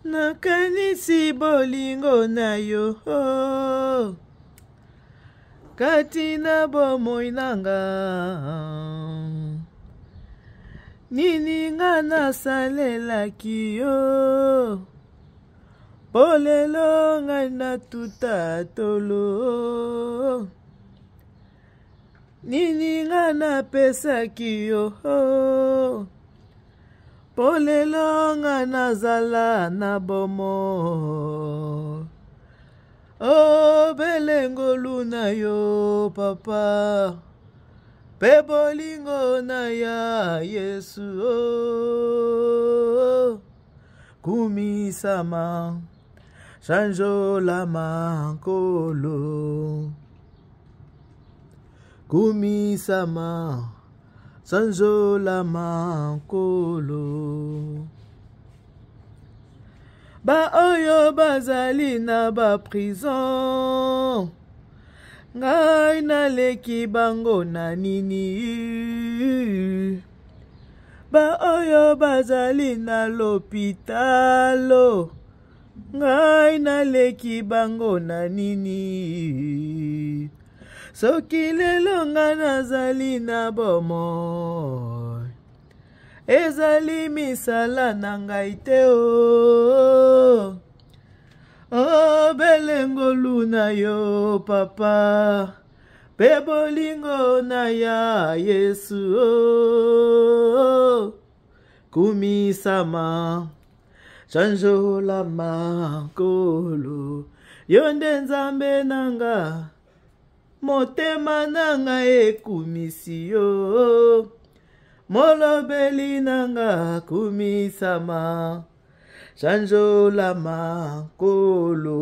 Nakanisi bolingo na yo oh. Kati na bomoi na nga. Nini nga nasalelaki yo po lelo ngai natuta tolo. Nini nga napesaki yo oh. Po lelo nga nazala na bomoi. Obele ngolu na yo papa, pe bolingo na ya Yesu oh. Kumisama sanjolama nkolo, kumisama sanjolama nkolo. Baoyo bazali na baprison, ngai naleki bango na nini? Baoyo bazali na lopitalo, ngai naleki bango na nini? Soki lelo ngai nazali na bomoi, ezali misala na ngai te o. Obele ngolu na yo papa, pe bolingo na ya Yesu o. Kumisama sanjolama nkolo, yo nde Nzambe na nga, motema na nga ekumisi yo, molobeli na nga kumisama sanjolama nkolo.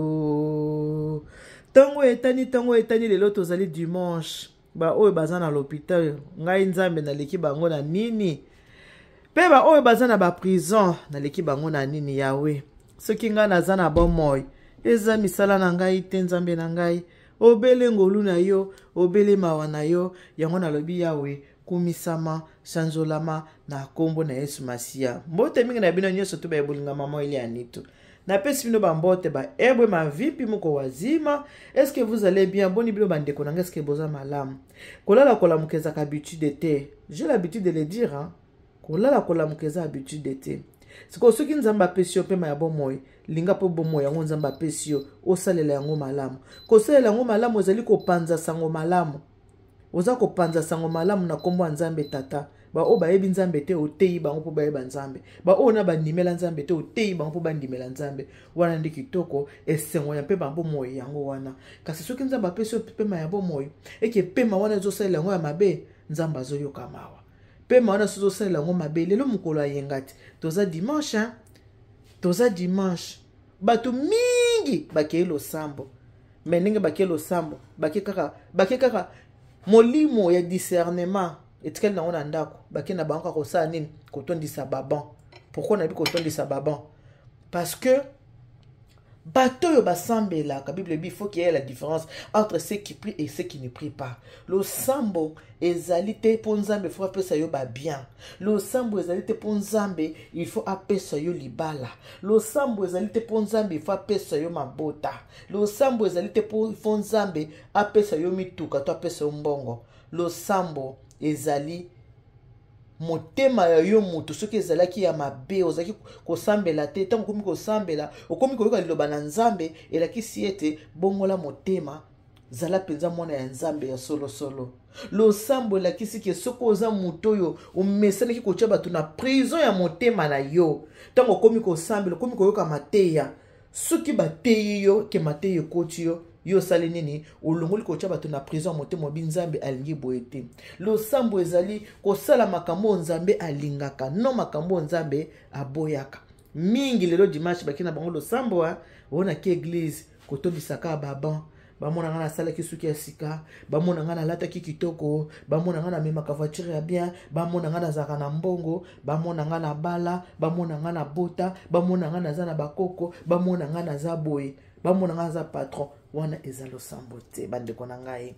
Ntongo etani, ntongo etani, lelo tozali dimanche. Baoyo baza na l'hôpital, ngai Nzambe naleki bango na nini? Mpe baoyo baza na baprison, naleki bango na nini? Yawe, soki ngai naza na bomoi, eza misala na ngai te, Nzambe na ngai, obele ngolu na yo, obele mawa na yo, yango nalobi Yawe, kumisama, sanzolama na nkombo na Yesu Masiya. Mbote mingi na bino nyonso to baye bolinga mama Elia Nitu. Napesi bino bambote ba ebwe mavipi moko wazima. Est-ce que vous allez bien? Boni bino bandeko na ngai, est-ce que boza malamu? Kolala kolamuka ezaka habitude te. J'ai l'habitude de le dire, hein? Kolala kolamuka eza habitude te. Sikoyo soki Nzambe apesi yo pema ya bomoi, linga mpo bomoi yango Nzambe apesi yo, osalela yango malamu. Kosalela yango malamu ezali kopanza sango malamu. Oza kopanza sango malamu na nkombo ya Nzambe Tata. Baoyo bayebi Nzambe te, oteyi bango mpo bayeba Nzambe. Baoyo na bandimela Nzambe te, oteyi bango mpo bandimela Nzambe. Wana nde kitoko, esengo ya mpema bomoi yango wana. Kasi soki Nzambe apesi yo pema ya bomoi, eke pema wana ezosalela yango ya mabe, Nzambe azoyoka mawa. Pema wana soki ozosalela yango mabe, lelo mokolo ayenga te. Toza dimanche, hein? Toza dimanche. Bato mingi bakei losambo. Mais ndenge bakei losambo, bake kaka molimo ya discernement etikali nango na ndako, bake na bango kaka kosala nini? Kotondisa baban. Pourquoi nayebi kotondisa baban? Parce que bato oyo basambelaka, Bible ebi, il faut qu'il y ait la différence entre ceux qui prient et ceux qui ne prient pas. Losambo ezali te mpo Nzambe faut apesa yo ba bien. Losambo ezali te mpo Nzambe il faut apesa yo libala. Losambo ezali te mpo Nzambe il faut apesa yo mabota. Losambo ezali te mpo il faut Nzambe apesa yo mituka to apesa yo mbongo. Losambo ezali motema ya yo moto. Soki ezalaki ya mabe, ozalaki kosambela te, ntango okomi kosambela, okomi koyoka liloba na Nzambe, elakisi ete bongola motema, zala mpenza mwana ya Nzambe ya solosolo. Losambo elakisi ke soki oza moto oyo omesanaki kotia bato na prison ya motema na yo, ntango okomi kosambela, okomi koyoka mateya, soki bateyi yo ke mateya ekoti yo, yo osali nini? Olongoli kotia bato na prison ya motema, obi Nzambe alingi boye te. Losambo ezali kosala makambo oyo Nzambe alingaka, no makambo oyo Nzambe aboyaka. Mingi lelo dimanche bake na bango losambo, oyo naki eglise kotondisaka baban, bamona nga nasalaki suki ya sika, bamona nga nalataki kitoko, bamona nga namemaka voiture ya bien, bamona nga nazalaka na mbongo, bamona nga na bala, bamona nga na bota, bamona nga naza na bakoko, bamona nga naza boye, bamona nga naza patron. Wana eza losambo te, bandeko na ngai.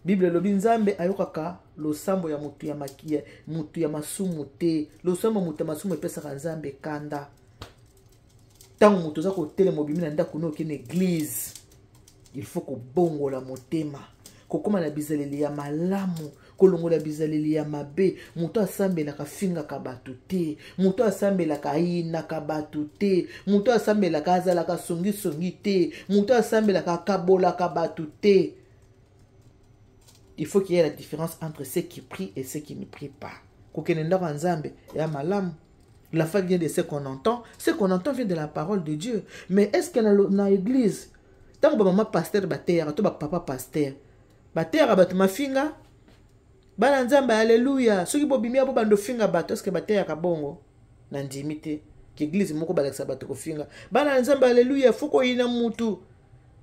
Bible elobi Nzambe ayokaka losambo ya motu ya makia, motu ya masumu te. Losambo ya motu ya masumu epesaka Nzambe kanda. Ntango moto oza kotelema, obimi na ndako no, okende église, il faut kobongola motema, kokóma na bizaleli ya malamu, kolongola bizaleli ya mabe. Moto asambelaka afingaka bato te, moto asambelaka ayinaka bato te, moto asambelaka azalaka songisongi te, moto asambelaka akabolaka bato te. Il faut qu'il y ait la différence entre ceux qui prient et ceux qui ne prient pas. Kokende ndako ya Nzambe ya malamu. La foi vient de ce qu'on entend, ce qu'on entend vient de la parole de Dieu. Mais est ce que na église, ntango bamama pasteur bateyaka to bapapa pasteur bateyaka bato mafinga, bana Nzambe, aleluya, soki bobimi ya bobanda ofinga bato, est-ce bateyaka bongo? Na ndimi te ke église moko balakisa bato kofinga. Bana Nzambe, aleluya, fo koyina mutu,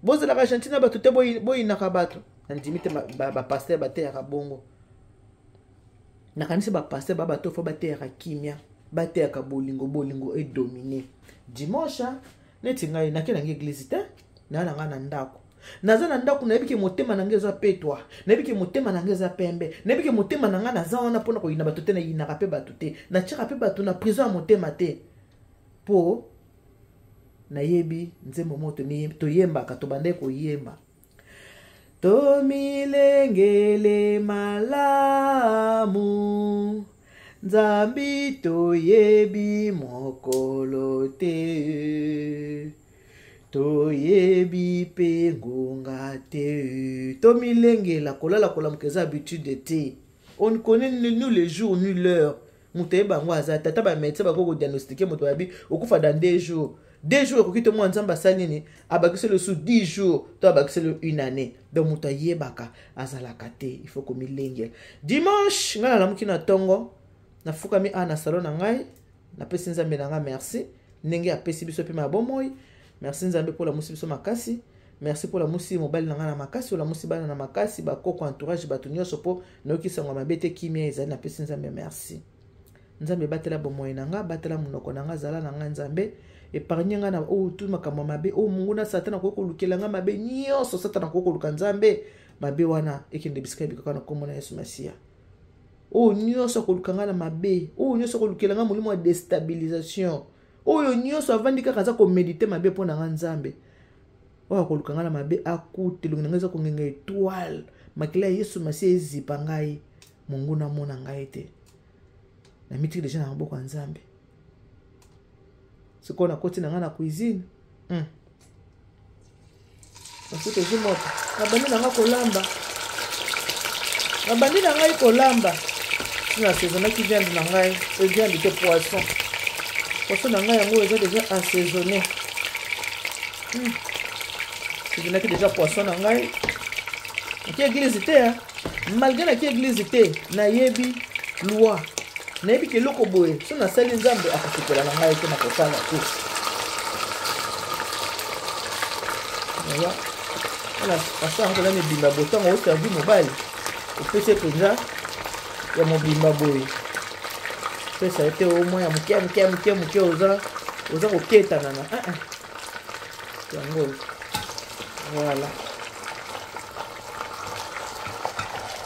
bozalaka gentil na bato te, boyinaka bato. Na ndimi te bapasteur bateyaka bongo. Nakanisi bapasteur ba bato fo bateyaka kimia, bateyaka bolingo, bolingo edomine. Dimanche neti ngai nake nange église te, naa na ngai na ndako, naza na ndako, nayebi ke motema na ngai eza petwa, nayebi ke motema na ngai eza pembe, nayebi ke motema na ngai naza wana mpona koyina bato te, nayinaka mpe bato te, natiaka mpe bato na prison ya motema te, mpo nayebi nzembo moko toyembaka, tobandaki koyemba: "Tomilengele malamu, Nzambi toyebi mokolo te, toyebi mpe ngonga te." Tomilengela, kolala kolamuka eza habitude te. On ne connaît ni le jour ni l'heure. Moto ayeba yango aza tata. Bamédecin bakoki kodiagnostiquer moto, babi okufa dans 2 jours. 2 jours ekoki te. Mwa Nzambe asali nini? Abakiseli lisusu 10 jours to abakiseli une année. Donc moto ayebaka azalaka te. Il faut komilengela. Dimanche ngai nalamuki na ntongo, nafukami awa na salon na ngai, napesi Nzambe na ngai merci ndenge apesi biso mpe mabomoi. Merci Nzambe mpo olamusi biso makasi. Merci mpo olamusi mobali na ngai na makasi, olamusi bana na makasi, bakoko, entourage, bato nyonso, mpo nayoki sango mabe te, kimia ezali. Napesi Nzambe merci. Nzambe, batela bomoi na nga, batela monoko na nga, zala na nga. Nzambe, épargne nga na oyo tu makambo ya mabe oyo monguna Satana akoki kolukela nga. Mabe nyonso Satana akoki koluka, Nzambe, mabe wana ekende bisika ebikaka na nkombo na Yesu Masiya. Oyo nyonso akoluka nga na mabe, oyo nyonso akolukela nga molimo ya déstabilisation, oyo nyonso avandi kaka aza koméditer mabe mpo na nga, Nzambe, oyo akoluka nga na mabe akute elongi na ngai eza kongenga étoile. Makila ya Yesu Masiya ezipa ngai, monguna amona ngai te. Namitiki déjà na maboko ya Nzambe. Sikoyo nakoti na ngai na cuisine. Mafuta ezwi moto, nabandi na ngai kolamba, nabandi na ngai kolamba. Si nasaisonnaki viande na ngai, viande te, poisson. Poisson na ngai yango eza déjà assaisonné. Saisonnaki déjà poisson na ngai. Naki église te, malgré naki église te, nayebi loi, nayebi ke eloko boye so nasali, Nzambe akosepela na ngai te, na kosala te. Asa yango mpenza mobimba boye. Ntango oservi mobali, opesi mpenza ya mobimba boye, pesa ye te omwa ya moke moke moke moke, oza koketana na yango. Voilà,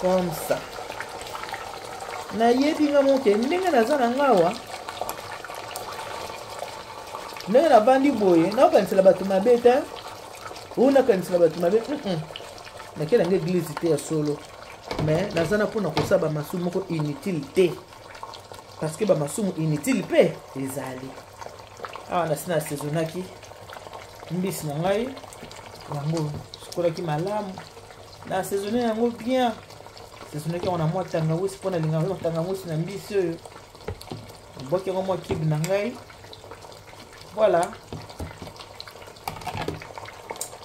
comme ça nayebi nga moke ndenge naza na ngawa, ndenge navandi boye, naokanisela bato mabe te, oyo nakanisela bato mabe. Nake nanga église te ya solo, mais naza na mpona kosala bamasumu moko inutile te, parce que bamasumu inutile mpe ezali. Awa nasi na assaisonnaki mbisi na ngai, yango sukolaki malamu, na assaisonne yango bien. Assaisonnaki yango na mwa tangawisi, mpo nalingaka tangawisi na mbisi oyo. Nabwaki yango mwa cube na ngai. Voilà,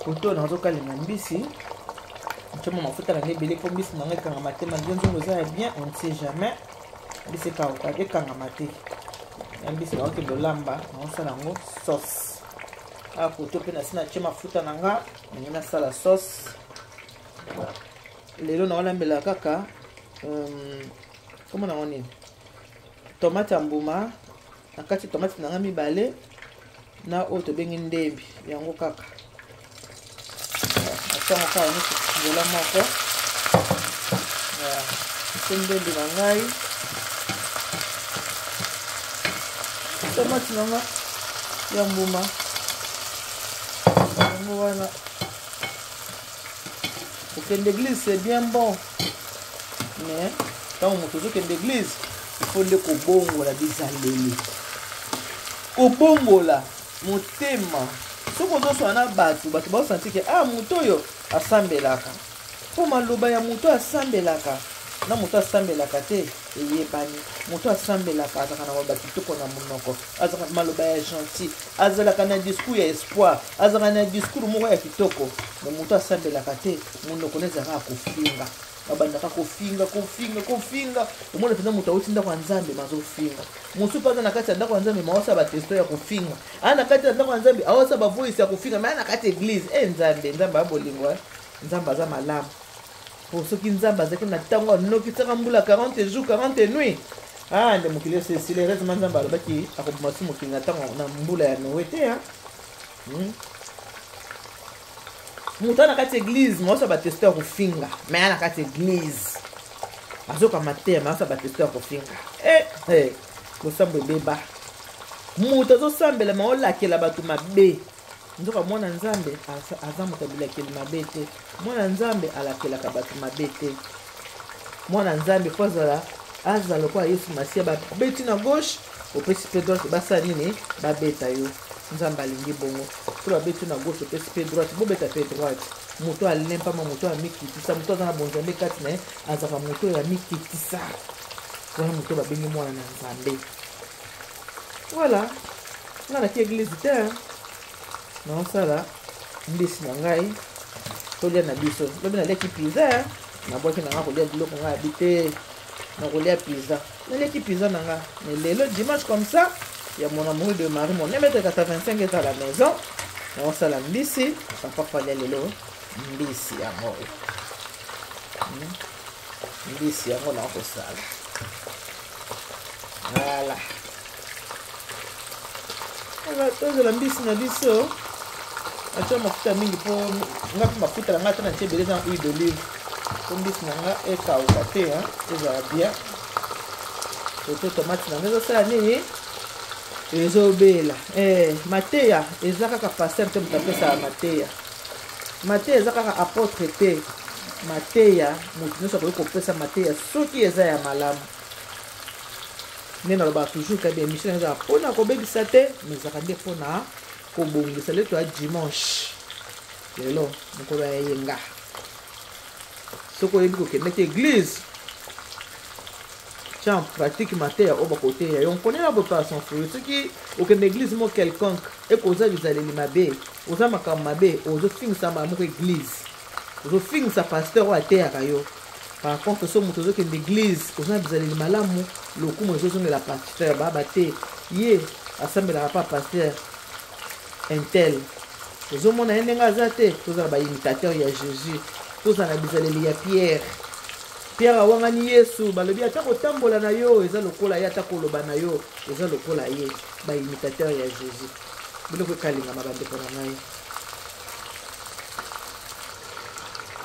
koto nazokalinga mbisi, ntia mwa mafuta na ngai ebele mpo mbisi na ngai ekangama te. Malgré nzongo eza ya bien, on ne sait jamais, mbisi ekauka, ekangama te. Ya mbisi naokende olamba, naosala yango sauce. Awa koto mpe nasi natie mafuta na nga, ndenge nasala sauce. Lelo naolambela kaka komona yango nini, tomate ya mbuma. Na kati tomate na nga mibale na oyo tobengi ndembi, yango kaka atango kaka nyonso nzela moko se ndembi na ngai, tomate na nga ya mbuma. Yango wana kokende église, c'est bien bon, mais ntango moto ozokende église, il faut nde kobongola bizaleli, kobongola motema. Soki ozoswana na bato, bato baosentir ke ah, moto oyo asambelaka, mpo maloba ya moto asambelaka na moto asambelaka te eyebani. Moto asambelaka azalaka na maloba kitoko na monoko, azalaka maloba ya gentil, azalaka na discours ya espoir, azalaka na discours moko ya kitoko. Me moto asambelaka te, monoko na ezalaka ya kofinga, babandaka kofinga, kofinga, kofinga. Omona mpenza moto auti ndako ya Nzambe, mazofinga. Mosusu mpe aza na kati ya ndako ya Nzambe, maosala batesto ya kofinga. Aa na kati ya ndako ya Nzambe, aosala bavoice ya kofinga, me aa na kati ya église. E Nzambe, Nzambe abolingo, Nzambe aza malamu. Po soki Nzambe azalaki na ntango anokisaka mbula 40 jours 40 nuit, ah, nde mokili esi esili. Heureusement, Nzambe alobaki akoboma su mokili na ntango na mbula ya Noe te. Moto na kati église maosa batesto ya kofinga, me aya na kati église, azoka mateya, maosa batesto ya kofinga. Eh, eh, losambo ebeba. Moto azosambela, maolakela bato mabe. Nzoka mwana Nzambe aza moto abilakeli mabe te. Mwana Nzambe alakelaka bato mabe te. Mwana Nzambe fo azala, azala lokola Yesu Masiya. Babeti na gauche, opesi mpe droite. Basala nini? Babeta yo. Nzambe alingi bongo. So babeti na gauche, opesi mpe droite, bobeta mpe droite. Moto alempama, moto amikitisa, moto aza na bonzambe kati na ye, azalaka moto oyo amikitisa. Wana moto babengi mwana na Nzambe. Voilà, nga naki église te, naosala mbisi na ngai, tolia na biso. Lobi naliaki pizza, nabwaki na nga kolia biloko ngai abi te, nakolia pizza. Naliaki pizza na nga, mais lelo dimanche, comme ça ya mon amour de Marie, mon 1m85 est à la maison, naosala mbisi. Papa falia lelo mbisi yango oyo, Mbisi yango nakosala. Voilà, tozela mbisi na biso. Atia mafuta mingi mpo nga mpe mafuta na nga ata natie ebele, eza na huile d'olive, mpo mbisi na nga ekauka te, ezala bien. Toto tomate na nga ezosala nini? Ezobela. Eh, mateya eza kaka pasteur te moto apesaka mateya. Mateya eza kaka apôtre te. Mateya, moto nyonso akoki kopesa mateya soki eza ya malamu. Nde nalobaka toujours ka baémission ezalaka mpona kobebisa te, mais ezalaka nde mpona kobongisa. Lelo toya dimanche, lelo mokolo ya eyenga. Soki oyebi kokendaki église, tia en pratique mateya oyo bakoteya yo. On connaît l'arbre par son fruit. Soki okende église mo quelconque, ekoza bizaleli mabe, oza makambo mabe, ozofingisa mbala moko église, ozofingisa pasteur oyo ateyaka yo. Par contre, so moto ozokende église, oza na bizaleli malamu, lokumu ezozongela pasteur. Baba te, ye asambelaka pa pasteur intel, ozomona ye ndenge aza te. Tozala baimitateur ya Jésus, tozala na bizaleli ya Pierre. Pierre awangani Yesu, balobi ata kotambola na yo eza lokola ye, ata koloba na yo eza lokola ye. Baimitateur ya Jésus. Biloko ekalingama, bandeko na ngai.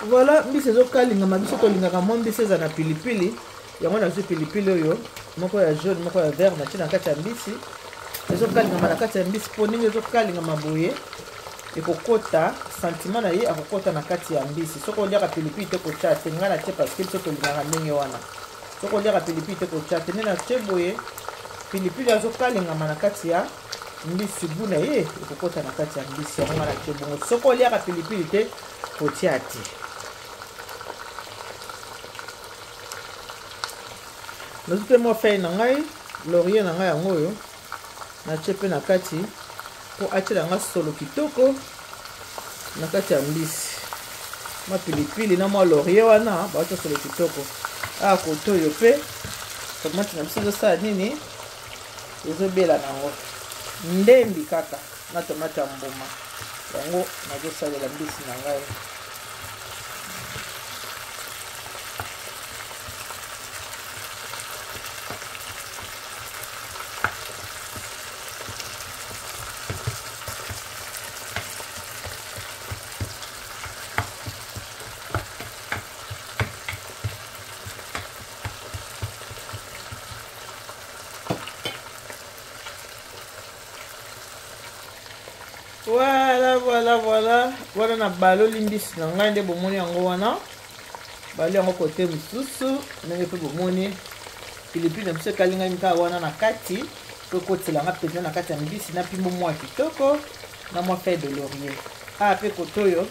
Voilà, mbisi ezokalingama. Biso tolingaka mwa mbisi eza na pilipili. Yango nazwi pilipili oyo, moko ya jaune, moko ya vert, natie na kati ya mbisi. Ezokalingama na kati ya mbisi mpo ndenge ezokalingama boye, ekokota sentiment na ye, akokota na kati ya mbisi. Soki oliaka pilipili te, kotya te. Ngai natie parce que biso tolingaka ndenge wana. Soki oliaka pilipili te, kotya te. Nde natie boye, pilipili azokalingama na kati ya mbisi, goût na ye ekokota na kati ya mbisi. Yango ngai natie bongo. Soki oliaka pilipili te, kotia te. Nazwi mpe mwa feuille na ngai, laurier na ngai, yango oyo natie mpe na kati mpo atiela nga solo kitoko na kati ya mbisi. Mwa pilipili na mwa laurier wana baotia solo kitoko. Awa kote oyo mpe tomate na biso ezosala nini? Ezobela nango ndembi kaka na tomate ya mbuma. Yango nazosalela mbisi na ngai. Voilà, voilà, voilà. Wana na baloli mbisi na ngai nde bomoni yango wana. Bali yango kote mosusu ndenge mpe bomoni pilipili na biso ekalingami kaka wana na kati mpo ekotela nga mpenza na kati ya mbisi na pimbo mwa kitoko na mwa feuille de laurier. Ah, mpe kote oyo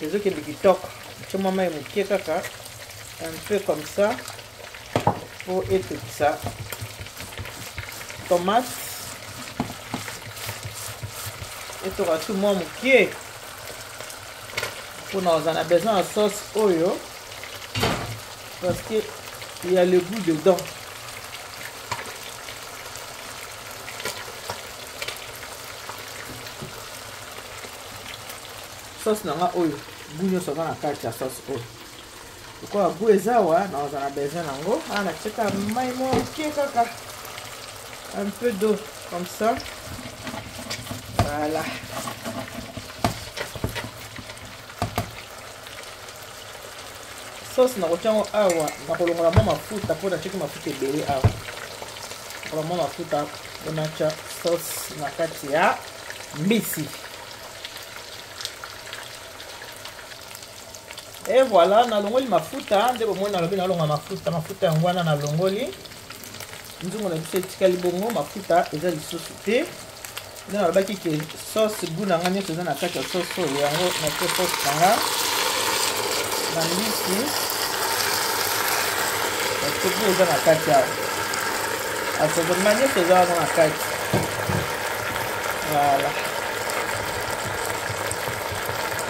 ezokende kitoko, tyo mwa mai moke kaka un peu comme ça mpo etokisa tomate etoka tu mwa moke mpona kozala na besoin ya sauce oyo parce que il y a le goût dedans. Sauce na nga oyo goût nyonso aza na kati ya sauce oyo, lokola goût eza awa nakozala na besoin nango. Awa natieka mai mwa moke kaka, un peu d'eau comme ça, voilà. Sauce nakotia yango awa, nakolongola mwa mafuta mpo natiaki mafuta ebele awa. Nakolongola mwa mafuta mpo natya sauce na kati ya mbisi. Et voilà, nalongoli mafuta nde bomoni nalobi nalonga mafuta, mafuta yango wana nalongoli. Nzungu na biso etikali bongo, mafuta eza lisusu te. Nde nalobaki ke sauce goût na nga nyonso eza na kati ya sauce oyo, yango natie sauce na nga na mbisi parce que goût eza na kati awa, assaisonnement nyonso eza wana na kati. Voilà,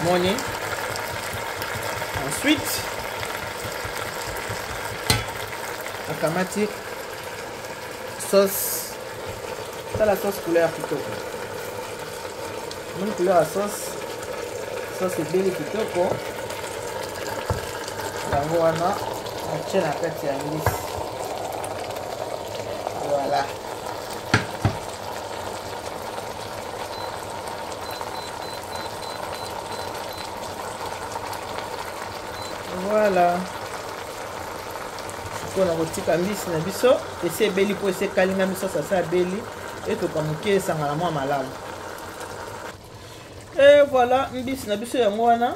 moni. Ensuite nakamati sauce, tala sauce couleur kitoko, moni couleur ya sauce, sauce ebeli kitoko, yango wana natie na kati ya mbisi. Voilà, voilà. Sikoyo na kotika mbisi na biso esi ebeli mpo esi ekalingami, sauce asi abeli, etoka moke esangana mwa malamu. Et voilà, mbisi na biso yango wana.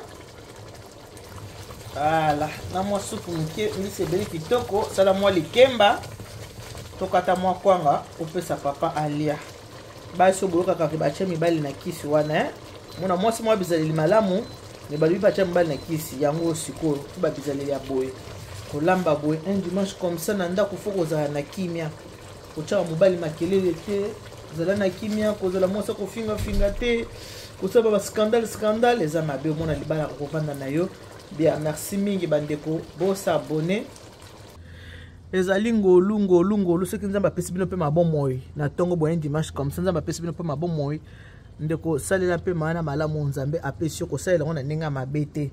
Voilà, na mwa supu moke, mbisi ebeli kitoko. Sala mwa likemba, tokata mwa kwanga opesa papa alia. Basi oyo boyokaka ke batie mibali na kisi wana, eh? Mona mwasi mwa bizaleli malamu, me balobi batie mibali na kisi yango. Sikoyo po babizaleli ya boye, kolamba boye un dimanche comme ça na ndako, fo kozala na kimia, kotyaka mobali makelele te, kozala na kimia, kozala mwasi kofingafinga te, kosala ba scandale scandale eza mabe. Omona libala okovanda na yo bien. Merci mingi bandeko, bosabone. Ezali ngolu ngolu ngolu soki Nzambe apesi bino mpe mabomoi na ntongo boye dimanche comme ça. Nzambe apesi bino mpe mabomoi, ndeko, salela mpe maana malamu Nzambe apesi yo, kosalela yango na ndenge ya mabe te.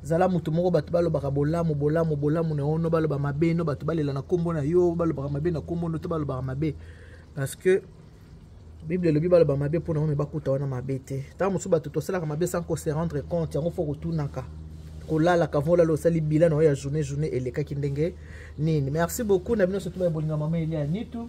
Zala moto moko bato balobaka bolamu bolamu bolamu na yo, no baloba mabe, no bato balela na nkombo na yo, balobaka mabe na nkombo no to balobaka mabe, parce que Bible elobi baloba mabe mpona yo me bakuta wana mabe te. Ntango mosusu bato tosalaka mabe sans ko se rendre compte, yango fo kotunaka, kolalaka volala, osali bilan na yo ya journée, journée elekaki ndenge nini. Merci beaucoup na bino surtout babolinga mama Elia Nitu.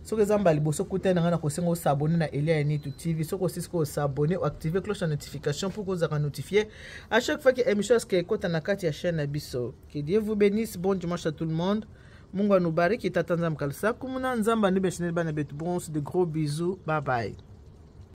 Soki eza mbala liboso kutani na ngai, na kosenga osabone na Elia ya Nitu TV. Soki osisi ko osabone, oactive cloche ya notification pour kozalaka notifié à chaque fois que émission eske ekota na kati ya chaîne na biso. Que Dieu vous bénisse, bon dimanche à tout le monde. Mungu anubariki, tata Nzambe kalisa kumuna Nzambe anibeshineli bana betu. Bons de gros bisous, bye bye.